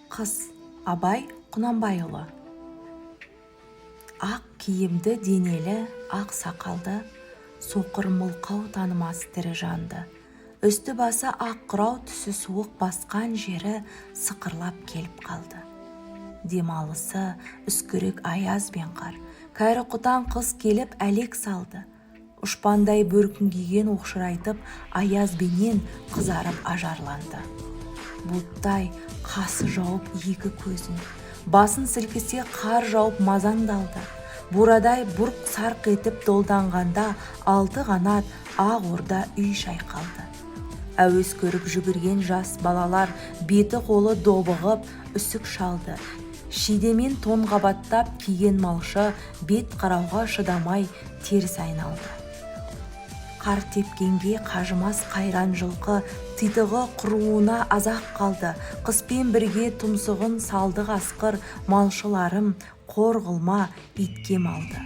Қыс. Абай Құнанбайұлы. Ақ киімді денелі, ақ сақалды, соқыр мылқау танымас тірі жанды. Үсті-басы ақ қырау, түсі суық басқан жері сықырлап келіп қалды. Демалысы үскірік аяз бен қар. Кәрі құтан қыс келіп әлек салды. Ұшпандай бөркін киген оқшырайтып, аязбенен қызарып ажарланды. Бұлттай қасы жауып екі көзін, басын сілкісе қар жауып мазаңдалды. Бурадай бұрқ сарқ етіп долданғанда алты қанат ақ орда үй шайқалды. Әуес көріп жүгірген жас балалар беті қолы добығып үсік шалды. Шидемен тон қабаттап киген малшы бет қарауға шыдамай теріс айналды. Қар тепкенге қажымас қайран жылқы титығы құруына аз-ақ қалды. Қыспен бірге тұмсығын салды қасқыр, малшыларым, қор қылма итке малды.